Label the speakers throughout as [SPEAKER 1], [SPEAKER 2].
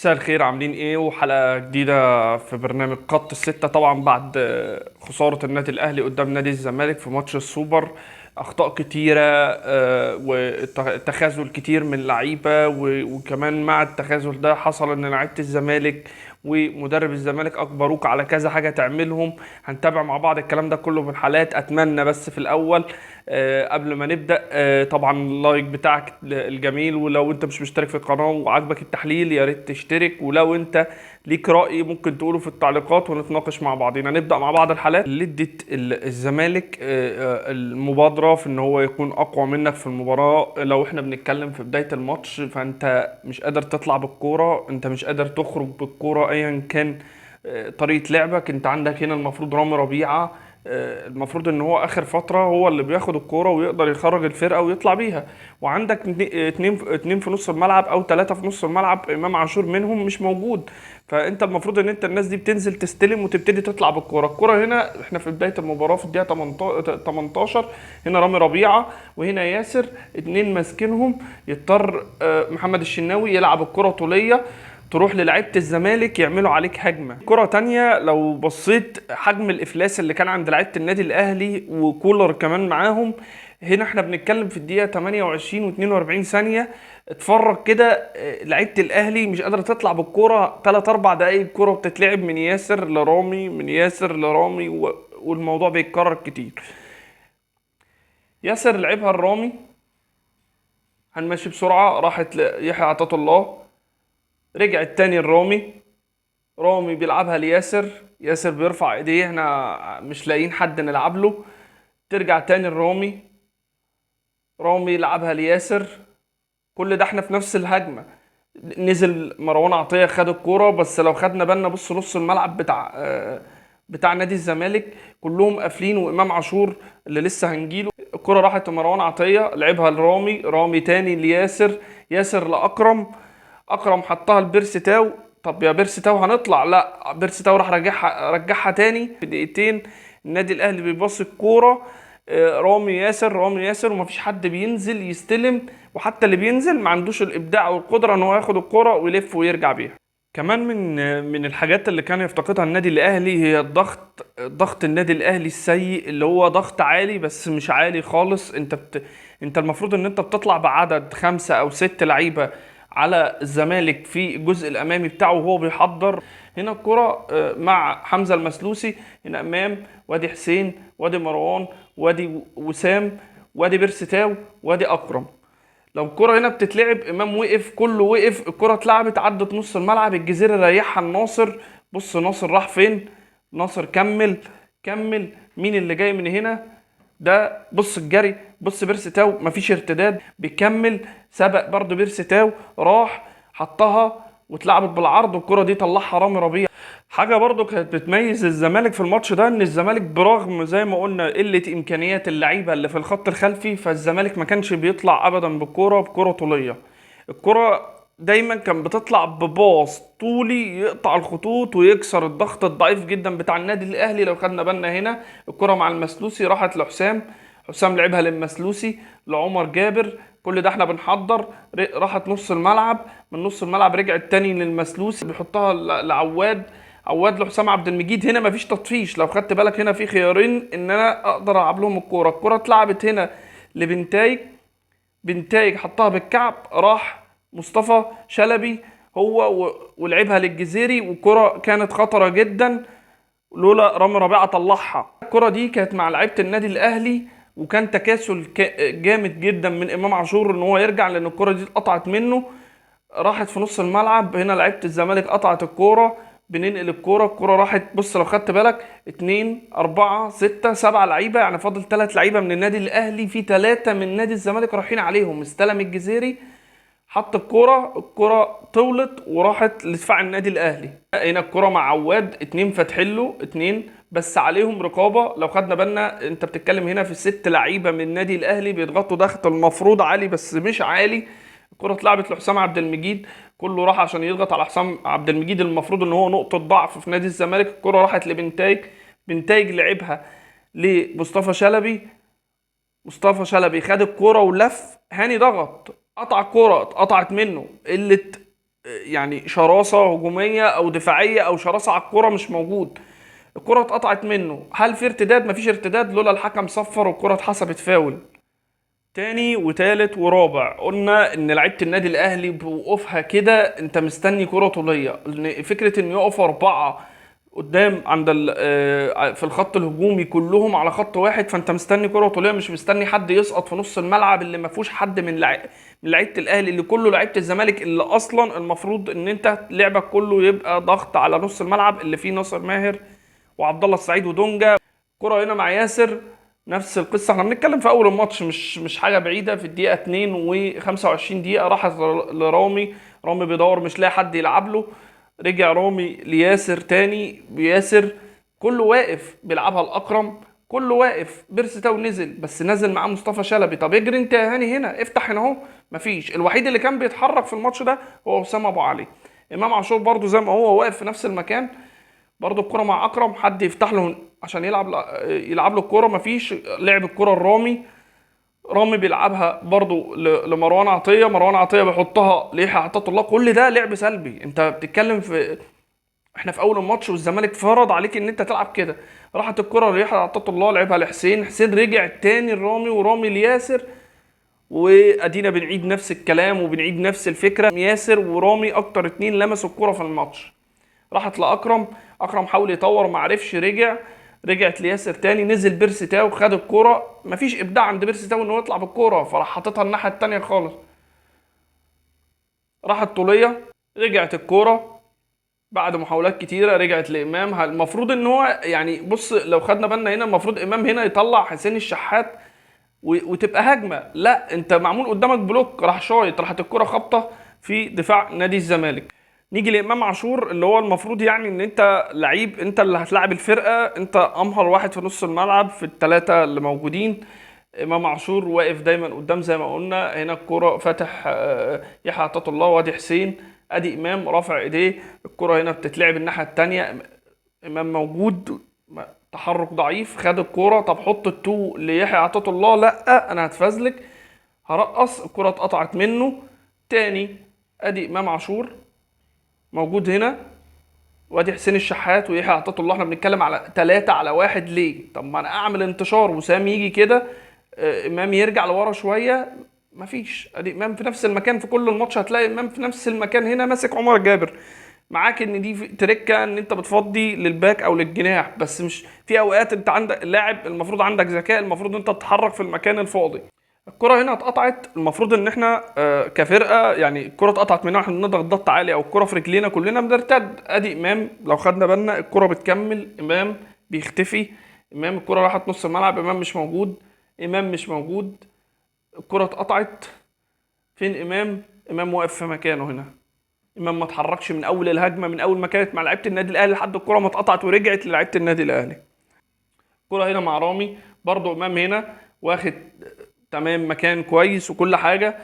[SPEAKER 1] مساء الخير، عاملين ايه؟ وحلقة جديدة في برنامج خط الستة. طبعا بعد خسارة النادي الاهلي قدام نادي الزمالك في ماتش السوبر، اخطاء كتيرة، وتخاذل كتير من اللعيبة، وكمان مع التخاذل ده حصل ان لعيبة الزمالك ومدرب الزمالك اجبروك على كذا حاجة تعملهم. هنتابع مع بعض الكلام ده كله بالحالات. اتمنى بس في الاول، قبل ما نبدأ، طبعا ال like بتاعك الجميل، ولو انت مش مشترك في القناة وعجبك التحليل يا ريت تشترك، ولو انت ليك رأي ممكن تقوله في التعليقات ونتناقش مع بعضينا. نبدأ مع بعض الحالات اللي ادت الزمالك، المبادرة في ان هو يكون اقوى منك في المباراة. لو احنا بنتكلم في بداية الماتش، فانت مش قادر تطلع بالكورة، انت مش قادر تخرج بالكورة ايا كان، طريقة لعبك. انت عندك هنا المفروض رامي ربيعة، المفروض ان هو اخر فترة هو اللي بياخد الكورة ويقدر يخرج الفرقة ويطلع بيها، وعندك اتنين في نص الملعب او 3 في نص الملعب، امام عاشور منهم مش موجود. فانت المفروض ان انت الناس دي بتنزل تستلم وتبتدي تطلع بالكورة. الكورة هنا احنا في بداية المباراة في الدقيقة 18، هنا رامي ربيعة وهنا ياسر، اتنين ماسكينهم، يضطر، محمد الشناوي يلعب الكرة طولية تروح للعيبة الزمالك يعملوا عليك هجمة. كرة تانية لو بصيت حجم الإفلاس اللي كان عند لعيبة النادي الأهلي وكولر كمان معاهم، هنا احنا بنتكلم في الدقيقة تمانية وعشرين واتنين وأربعين ثانية. اتفرج كده، لعيبة الأهلي مش قادرة تطلع بالكرة 3-4 دقايق، الكرة بتتلعب من ياسر لرامي، من ياسر لرامي، والموضوع بيتكرر كتير. ياسر لعبها لرامي، هنمشي بسرعة، راحت ليحيى عطية الله، رجعت تاني لرامي، رامي بيلعبها لياسر، ياسر بيرفع ايديه، احنا مش لاقيين حد نلعب له، ترجع تاني لرامي، رامي يلعبها لياسر. كل ده احنا في نفس الهجمة. نزل مروان عطية خد الكورة، بس لو خدنا بالنا بص نص الملعب بتاع نادي الزمالك كلهم قافلين، وامام عاشور اللي لسه هنجيله. الكرة راحت لمروان عطية، لعبها لرامي، رامي تاني لياسر، ياسر لأكرم، أكرم حطها لبيرسي تاو. طب يا بيرسي تاو هنطلع، لا بيرسي تاو راح رجعها تاني. في دقيقتين النادي الأهلي بيباصي الكورة، رامي ياسر، رامي ياسر، ومفيش حد بينزل يستلم، وحتى اللي بينزل ما عندوش الإبداع والقدرة إن هو ياخد الكورة ويلف ويرجع بيها. كمان من الحاجات اللي كان يفتقدها النادي الأهلي هي الضغط، ضغط النادي الأهلي السيء اللي هو ضغط عالي بس مش عالي خالص. انت المفروض ان انت بتطلع بعدد 5 أو 6 لعيبة على الزمالك في الجزء الأمامي بتاعه وهو بيحضر. هنا الكرة، مع حمزة المسلوسي، هنا أمام، وادي حسين، وادي مروان، وادي وسام، وادي بيرسي تاو، وادي أكرم. لو الكرة هنا بتتلعب إمام وقف، كله وقف، الكرة اتلعبت عدت نص الملعب، الجزيرة ريحها لناصر. بص ناصر راح فين، ناصر كمل كمل، مين اللي جاي من هنا ده؟ بص الجري، بص بيرسي تاو مفيش ارتداد، بيكمل، سبق برضو بيرسي تاو، راح حطها واتلعبت بالعرض، والكرة دي طلعها رامي ربيعة. حاجة برضو كانت بتميز الزمالك في الماتش ده، ان الزمالك برغم زي ما قلنا قلة امكانيات اللعيبة اللي في الخط الخلفي، فالزمالك ما كانش بيطلع ابدا بالكرة بكرة طولية. الكرة دايما كان بتطلع بباص طولي يقطع الخطوط ويكسر الضغط الضعيف جدا بتاع النادي الاهلي. لو خدنا بالنا هنا الكرة مع المسلوسي راحت لحسام، حسام لعبها للمسلوسي لعمر جابر، كل ده احنا بنحضر، راحت نص الملعب، من نص الملعب رجعت تاني للمسلوسي، بيحطها لعواد، عواد لحسام عبد المجيد. هنا مفيش تطفيش، لو خدت بالك هنا في خيارين ان انا اقدر العب لهم الكوره. الكوره اتلعبت هنا لبنتايج، بنتايج حطها بالكعب، راح مصطفى شلبي هو ولعبها للجزيري، والكره كانت خطره جدا لولا رامي ربيعه طلعها. الكره دي كانت مع لعيبه النادي الاهلي، وكان تكاسل جامد جدا من امام عاشور ان هو يرجع، لان الكره دي اتقطعت منه، راحت في نص الملعب. هنا لعيبه الزمالك قطعت الكوره، بننقل الكوره، الكوره راحت، بص لو خدت بالك 2 4 6 7 لعيبه، يعني فاضل 3 لعيبه من النادي الاهلي، في 3 من نادي الزمالك رايحين عليهم. استلم الجزيري، حط الكوره، الكوره طولت وراحت لدفاع النادي الاهلي. هنا الكوره مع عواد، 2 فاتحين له، 2 بس عليهم رقابه. لو خدنا بالنا انت بتتكلم هنا في 6 لعيبه من النادي الاهلي بيضغطوا ضغط المفروض عالي بس مش عالي. الكره اتلعبت لحسام عبد المجيد، كله راح عشان يضغط على حسام عبد المجيد، المفروض ان هو نقطه ضعف في نادي الزمالك. الكره راحت لبنتايج، بنتايج لعبها لمصطفى شلبي، مصطفى شلبي خد الكره ولف، هاني ضغط، قطع الكره، اتقطعت منه، قله يعني شراسة هجومية او دفاعية او شراسة على الكره مش موجود. الكره اتقطعت منه، هل في ارتداد؟ مفيش ارتداد، لولا الحكم صفر والكره اتحسبت فاول. تاني وتالت ورابع قلنا ان لعيبة النادي الاهلي بوقوفها كده انت مستني كره طوليه. فكرة ان يقف 4 قدام عند في الخط الهجومي كلهم على خط واحد، فانت مستني كره طوليه، مش مستني حد يسقط في نص الملعب اللي ما فيهوش حد من لعيبة الاهلي، اللي كله لعيبة الزمالك، اللي اصلا المفروض ان انت لعبك كله يبقى ضغط على نص الملعب اللي فيه ناصر ماهر وعبد الله السعيد ودونجا. كره هنا مع ياسر، نفس القصة، احنا بنتكلم في اول الماتش مش حاجة بعيدة. في الدقيقة 2:25 دقيقة راحت لرامي، رامي بيدور مش لاقي حد يلعب له، رجع رامي لياسر تاني، ياسر كله واقف بيلعبها لاكرم، كله واقف، بيرسي تاو نزل بس نزل معاه مصطفى شلبي. طب اجري انت يا هاني هنا، افتح هنا اهو، مفيش. الوحيد اللي كان بيتحرك في الماتش ده هو اسامة ابو علي. امام عاشور برده زي ما هو واقف في نفس المكان، برده الكره مع اكرم، حد يفتح له عشان يلعب له الكره، مفيش. لعب الكره لرامي، رامي بيلعبها برضو لمروان عطية، مروان عطية بيحطها ليحيى عطية الله. كل ده لعب سلبي، انت بتتكلم في احنا في اول الماتش والزمالك فرض عليك ان انت تلعب كده. راحت الكره ليحيى عطية الله، لعبها لحسين، حسين رجع تاني لرامي، ورامي لياسر، وادينا بنعيد نفس الكلام وبنعيد نفس الفكرة. ياسر ورامي اكتر اتنين لمسوا الكره في الماتش. راحت لاكرم، اكرم حاول يطور ما عرفش، رجعت لياسر تاني، نزل بيرسي تاو خد الكورة، مفيش ابداع عند بيرسي تاو ان هو يطلع بالكورة، فراح حاططها الناحية التانية خالص. راحت طوليه، رجعت الكورة بعد محاولات كتيرة، رجعت لامام. المفروض ان هو يعني بص لو خدنا بالنا هنا المفروض امام هنا يطلع حسين الشحات وتبقى هجمة، لا انت معمول قدامك block، راح شايط، راحت الكورة خبطه في دفاع نادي الزمالك. نيجي لامام عاشور اللي هو المفروض يعني ان انت لعيب، انت اللي هتلاعب الفرقة، انت امهر واحد في نص الملعب في الثلاثة اللي موجودين. امام عاشور واقف دايما قدام زي ما قلنا. هنا الكره فاتح يحيى عطية الله، وادي حسين، ادي امام رافع ايديه، الكره هنا بتتلعب الناحية الثانية، امام موجود، تحرك ضعيف، خد الكره، طب حط التو ليحيى عطية الله، لا انا هتفزلك، هرقص، الكره اتقطعت منه تاني. ادي امام عاشور موجود هنا، وادي حسين الشحات ويحيى عطية الله. احنا بنتكلم على 3 على 1 ليه؟ طب ما انا اعمل انتشار، وسام يجي كده، امام يرجع لورا شوية، مفيش. ادي امام في نفس المكان في كل الماتش، هتلاقي امام في نفس المكان هنا ماسك عمر جابر. معاك ان دي تريكه ان انت بتفضي للباك او للجناح، بس مش في اوقات انت عندك لاعب المفروض عندك ذكاء، المفروض انت تتحرك في المكان الفاضي. الكرة هنا اتقطعت، المفروض ان احنا كفرقة يعني الكرة اتقطعت مننا، احنا بنضغط ضغط عالي او الكرة في رجلينا كلنا بنرتد. ادي امام لو خدنا بالنا الكرة بتكمل، امام بيختفي، امام الكرة راحت نص الملعب، امام مش موجود، امام مش موجود، الكرة اتقطعت. فين امام؟ امام واقف في مكانه هنا، امام ما اتحركش من اول الهجمة، من اول ما كانت مع لعيبة النادي الاهلي لحد الكرة ما اتقطعت ورجعت للعيبة النادي الاهلي. الكرة هنا مع رامي، برضو امام هنا واخد تمام مكان كويس وكل حاجة،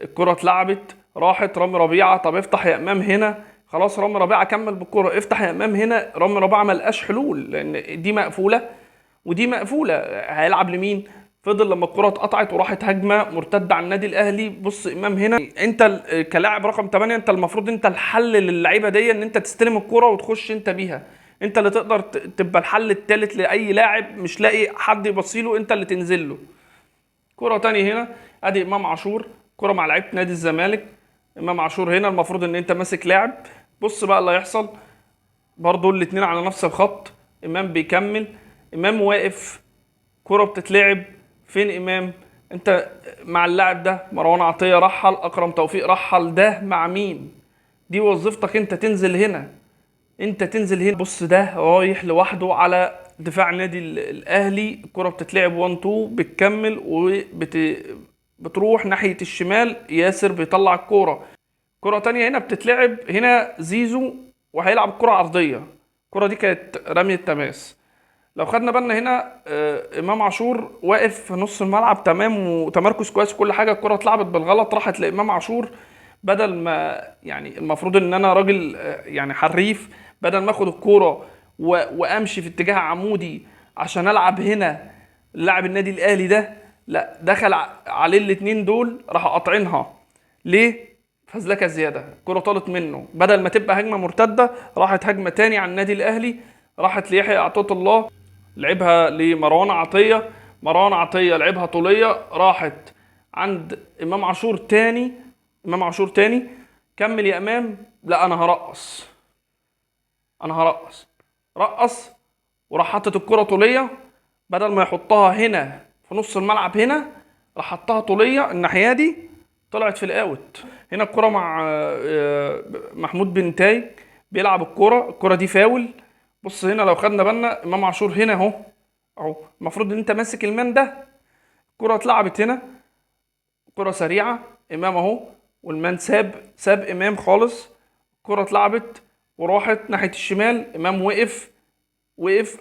[SPEAKER 1] الكره اتلعبت راحت رامي ربيعة، طب افتح يا امام هنا، خلاص رامي ربيعة كمل بالكرة، افتح يا امام هنا. رامي ربيعة ما لقاش حلول لان دي مقفولة ودي مقفولة، هيلعب لمين؟ فضل لما الكره اتقطعت وراحت هجمة مرتدة على النادي الاهلي. بص امام هنا، انت كلاعب رقم 8 انت المفروض انت الحل للعيبة دي، ان انت تستلم الكره وتخش انت بيها، انت اللي تقدر تبقى الحل الثالث لاي لاعب مش لاقي حد يبصيله، انت اللي تنزل له. كرة تاني هنا، ادي امام عاشور، كرة مع لعيبة نادي الزمالك. امام عاشور هنا المفروض ان انت ماسك لاعب، بص بقى اللي هيحصل، برضو الاتنين على نفس الخط، امام بيكمل، امام واقف، كرة بتتلعب، فين امام؟ انت مع اللاعب ده، مروان عطية رحل، اكرم توفيق رحل، ده مع مين؟ دي وظيفتك انت تنزل هنا، انت تنزل هنا. بص ده رايح لوحده على دفاع نادي الاهلي، الكره بتتلعب 1 2 بتكمل وبتروح ناحية الشمال، ياسر بيطلع الكورة. كره تانية هنا بتتلعب هنا زيزو وهيلعب كره عرضية، الكره دي كانت رمية تماس. لو خدنا بالنا هنا امام عاشور واقف في نص الملعب تمام وتمركز كويس وكل حاجة، الكره اتلعبت بالغلط راحت لامام عاشور، بدل ما يعني المفروض ان انا راجل يعني حريف، بدل ما اخد الكورة وامشي في اتجاه عمودي عشان العب هنا لاعب النادي الاهلي ده، لا دخل عليه الاتنين دول راحوا قاطعينها. ليه؟ فزلكه زيادة، الكره طالت منه، بدل ما تبقى هجمة مرتدة راحت هجمة تاني على النادي الاهلي، راحت ليحيى عطية الله، لعبها لمروان عطية، مروان عطية لعبها طوليه، راحت عند امام عاشور تاني، امام عاشور تاني، كمل يا امام، لا انا هرقص، انا هرقص، رقص وراح حاطط الكره طوليه، بدل ما يحطها هنا في نص الملعب هنا راح حطها طوليه الناحية دي، طلعت في الاوت. هنا الكره مع محمود بنتاي بيلعب الكره، الكره دي فاول. بص هنا لو خدنا بالنا امام عاشور هنا اهو، اهو المفروض ان انت ماسك المان ده، الكره اتلعبت هنا، كره سريعة، امام اهو، والمان ساب امام خالص، الكره اتلعبت وراحت ناحية الشمال، امام وقف،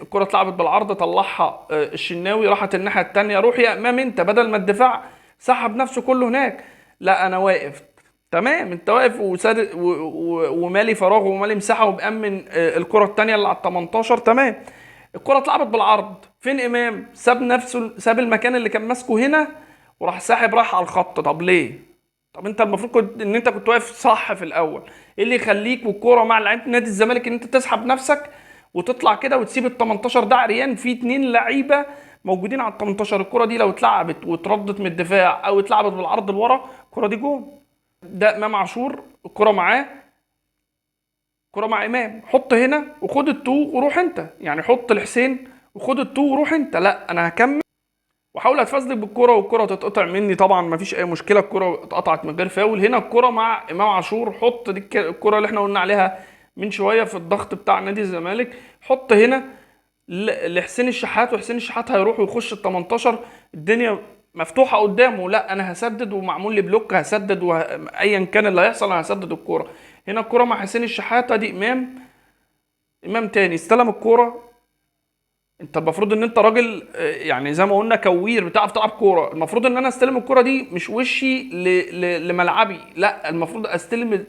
[SPEAKER 1] الكره اتلعبت بالعرض، طلعها الشناوي، راحت الناحية الثانية، روح يا امام انت، بدل ما الدفاع سحب نفسه كله هناك، لا انا واقف، تمام انت واقف ومالي فراغ ومالي مساحة ومأمن الكره الثانية اللي على ال 18، تمام. الكره اتلعبت بالعرض، فين امام؟ ساب نفسه، ساب المكان اللي كان ماسكه هنا وراح ساحب، راح على الخط. طب ليه؟ طب انت المفروض كنت ان انت كنت واقف صح في الاول، ايه اللي يخليك والكوره مع لعيبة نادي الزمالك ان انت تسحب نفسك وتطلع كده وتسيب ال 18 ده عريان؟ في 2 لعيبة موجودين على ال 18، الكره دي لو اتلعبت واتردت من الدفاع او اتلعبت بالعرض لورا الكره دي جون. ده امام عاشور، الكره معاه، الكره مع امام، حط هنا وخد ال two وروح انت، يعني حط لحسين وخد ال two وروح انت، لا انا هكمل واحاول اتفزلك بالكرة والكره تتقطع مني، طبعا مفيش اي مشكلة، الكره اتقطعت من غير فاول. هنا الكره مع امام عاشور، حط دي الكره اللي احنا قلنا عليها من شوية في الضغط بتاع نادي الزمالك، حط هنا لحسين الشحات، وحسين الشحات هيروح ويخش ال 18، الدنيا مفتوحة قدامه، لا انا هسدد ومعمول لي block، هسدد ايا كان اللي هيحصل انا هسدد الكورة. هنا الكورة مع حسين الشحات، ادي امام، امام تاني استلم الكورة. انت المفروض ان انت راجل، يعني زي ما قلنا كوير، بتعرف تلعب كورة، المفروض ان انا استلم الكورة دي مش وشي لملعبي، لا المفروض استلم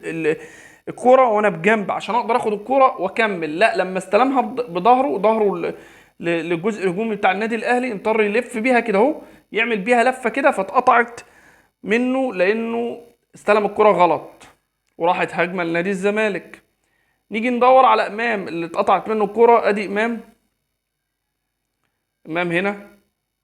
[SPEAKER 1] الكورة وانا بجنب عشان اقدر اخد الكورة واكمل. لا لما استلمها بظهره، ظهره للجزء الهجومي بتاع النادي الاهلي، اضطر يلف بيها كده اهو، يعمل بيها لفه كده، فاتقطعت منه لانه استلم الكورة غلط وراحت هجمة لنادي الزمالك. نيجي ندور على امام اللي اتقطعت منه الكورة، ادي امام، امام هنا،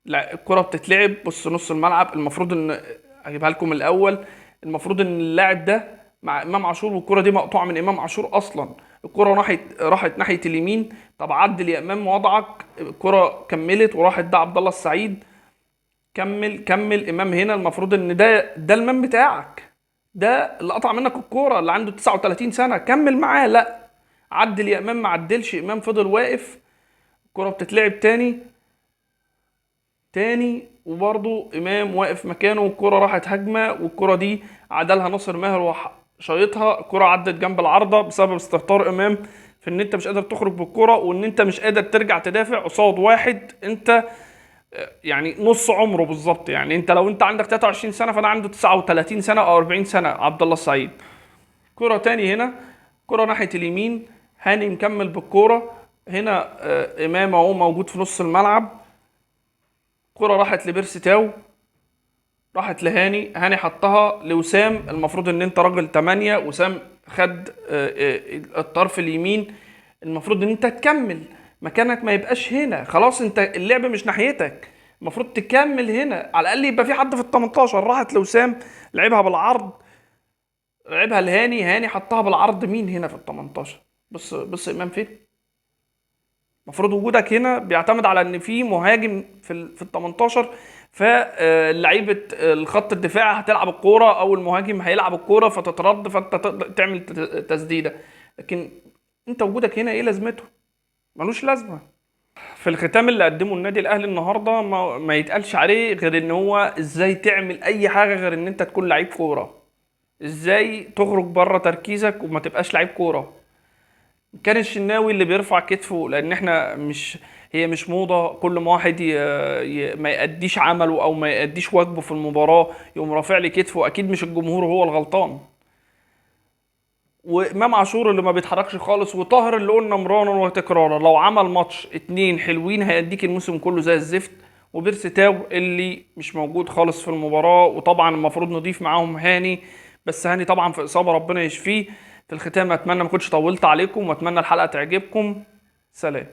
[SPEAKER 1] لا الكرة بتتلعب، بص نص الملعب، المفروض ان اجيبها لكم الاول، المفروض ان اللاعب ده مع امام عاشور، والكرة دي مقطوعة من امام عاشور اصلا، الكرة راحت ناحية اليمين، طب عدل يا امام وضعك، الكرة كملت وراحت ده عبد الله السعيد، كمل كمل امام هنا، المفروض ان ده المان بتاعك، ده اللي قطع منك الكرة اللي عنده 39 سنة، كمل معاه، لا عدل يا امام، ما عدلش، امام فضل واقف، الكرة بتتلعب تاني تاني، وبرضه امام واقف مكانه، والكرة راحت هجمة، والكرة دي عدلها ناصر ماهر وشايطها، الكرة عدت جنب العارضة بسبب استهتار امام في ان انت مش قادر تخرج بالكرة، وان انت مش قادر ترجع تدافع قصاد واحد انت يعني نص عمره بالظبط، يعني انت لو انت عندك 23 سنة فانا عنده 39 سنة او 40 سنة عبد الله السعيد. كرة تاني هنا، كرة ناحية اليمين، هاني مكمل بالكرة هنا، امام اهو موجود في نص الملعب، كرة راحت لبيرسي تاو، راحت لهاني، هاني حطها لوسام، المفروض ان انت راجل 8، وسام خد الطرف اليمين، المفروض ان انت تكمل مكانك، ما يبقاش هنا، خلاص انت اللعب مش ناحيتك، المفروض تكمل هنا، على الاقل يبقى في حد في ال 18. راحت لوسام، لعبها بالعرض، لعبها لهاني، هاني حطها بالعرض، مين هنا في ال 18؟ بص امام فين؟ المفروض وجودك هنا بيعتمد على ان في مهاجم في ال 18، فلعيبه الخط الدفاع هتلعب الكورة او المهاجم هيلعب الكورة فتترد، فانت تقدر تعمل تسديده، لكن انت وجودك هنا ايه لازمته؟ ملوش لازمه. في الختام اللي قدمه النادي الاهلي النهارده ما يتقالش عليه غير ان هو ازاي تعمل اي حاجة غير ان انت تكون لعيب كورة، ازاي تخرج بره تركيزك وما تبقاش لعيب كورة. كان الشناوي اللي بيرفع كتفه، لان احنا مش، هي مش موضة كل ما واحد ما يأديش عمله او ما يأديش واجبه في المباراة يقوم رافع لي كتفه، اكيد مش الجمهور هو الغلطان. وامام عاشور اللي ما بيتحركش خالص، وطاهر اللي قلنا مرارا وتكرارا لو عمل ماتش 2 حلوين هيديك الموسم كله زي الزفت، وبيرسي تاو اللي مش موجود خالص في المباراة، وطبعا المفروض نضيف معاهم هاني. بس هاني طبعا في اصابه، ربنا يشفيه. في الختام اتمنى ما كنتش طولت عليكم، واتمنى الحلقة تعجبكم. سلام.